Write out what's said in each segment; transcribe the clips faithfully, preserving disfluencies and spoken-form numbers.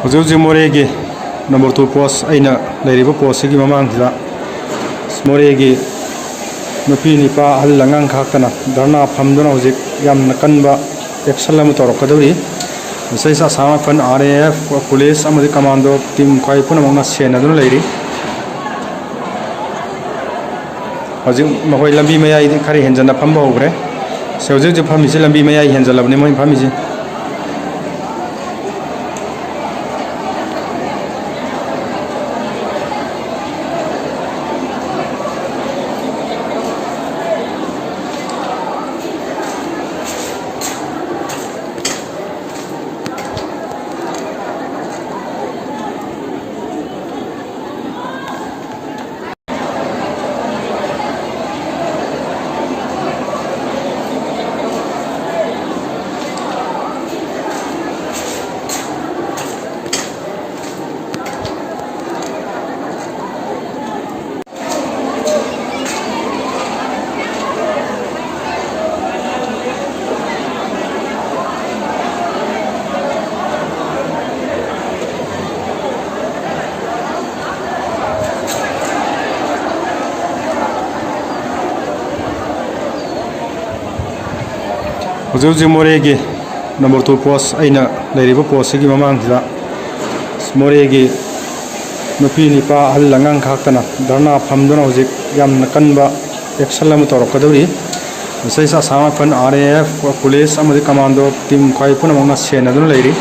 ꯍꯧꯖꯤꯛ ꯍꯧꯖꯤꯛ ꯃꯣꯔꯦꯒꯤ ꯅꯝꯕꯔ ꯇꯨ ꯄꯣꯁ, ꯑꯩꯅ ꯂꯩꯔꯤꯕ ꯄꯣꯁꯁꯤꯒꯤ ꯃꯃꯥꯡꯁꯤꯗ ꯃꯣꯔꯦꯒꯤ ꯅꯨꯄꯤ ꯅꯨꯄꯥ ꯑꯍꯜ ꯑꯉꯥꯡ ꯈꯥꯛꯇꯅ ꯙꯔꯅꯥ ꯐꯝꯗꯨꯅ ꯍꯧꯖꯤꯛ ꯌꯥꯝꯅ ꯀꯟꯕ ꯑꯦꯛꯁꯟ ꯑꯃ ꯇꯧꯔꯛꯀꯗꯧꯔꯤ꯫ ꯃꯁꯤꯗꯩꯁꯤꯗ Assam rifles, R A F, police ꯑꯃꯗꯤ ꯀꯃꯥꯟꯗꯣ ꯇꯤꯝ ꯈ꯭ꯋꯥꯏ ꯄꯨꯝꯅꯃꯛꯅ ꯁꯦꯟꯅꯗꯨꯅ ꯂꯩꯔꯤ꯫ ꯍꯧꯖꯤꯛ ꯃꯈꯣꯏ ꯂꯝꯕꯤ ꯃꯌꯥꯏꯗꯤ ꯈꯔ ꯍꯦꯟꯖꯟꯅ ꯐꯝꯕ ꯍꯧꯈ꯭ꯔꯦ꯫ ꯁꯤ ꯍꯧꯖꯤꯛ ꯍꯧꯖꯤꯛ ꯐꯝꯃꯤꯁꯤ ꯂꯝꯕꯤ ꯃꯌꯥꯏ ꯍꯦꯟꯖꯜꯂꯕꯅꯤ ꯃꯣꯏ ꯐꯝꯃꯤꯁꯤ꯫ ꯍꯧꯖꯤꯛ ꯍꯧꯖꯤꯛ ꯃꯣꯔꯦꯒꯤ ꯅꯝꯕꯔ ꯇꯨ ꯄꯣꯁ, ꯑꯩꯅ ꯂꯩꯔꯤꯕ ꯄꯣꯁꯁꯤꯒꯤ ꯃꯃꯥꯡꯁꯤꯗ ꯃꯣꯔꯦꯒꯤ ꯅꯨꯄꯤ ꯅꯨꯄꯥ ꯑꯍꯜ ꯑꯉꯥꯡ ꯈꯥꯛꯇꯅ ꯙꯔꯅꯥ ꯐꯝꯗꯨꯅ ꯍꯧꯖꯤꯛ ꯌꯥꯝꯅ ꯀꯟꯕ ꯑꯦꯛꯁꯟ ꯑꯃ ꯇꯧꯔꯛꯀꯗꯧꯔꯤ꯫ ꯃꯁꯤꯗꯩꯁꯤꯗ Assam rifles, R A F, police ꯑꯃꯗꯤ ꯀꯃꯥꯟꯗꯣ ꯇꯤꯝ ꯈ꯭ꯋꯥꯏ ꯄꯨꯝꯅꯃꯛꯅ ꯁꯦꯟꯅꯗꯨꯅ ꯂꯩꯔꯤ꯫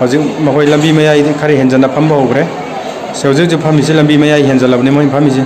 ꯍꯧꯖꯤꯛ ꯃꯈꯣꯏ ꯂꯝꯕꯤ ꯃꯌꯥꯏꯗꯤ ꯈꯔ ꯍꯦꯟꯖꯟꯅ ꯐꯝꯕ ꯍꯧꯈ꯭ꯔꯦ꯫ ꯁꯤ ꯍꯧꯖꯤꯛ ꯍꯧꯖꯤꯛ ꯐꯝꯃꯤꯁꯤ ꯂꯝꯕꯤ ꯃꯌꯥꯏ ꯍꯦꯟꯖꯜꯂꯕꯅꯤ ꯃꯣꯏ ꯐꯝꯃꯤꯁꯤ꯫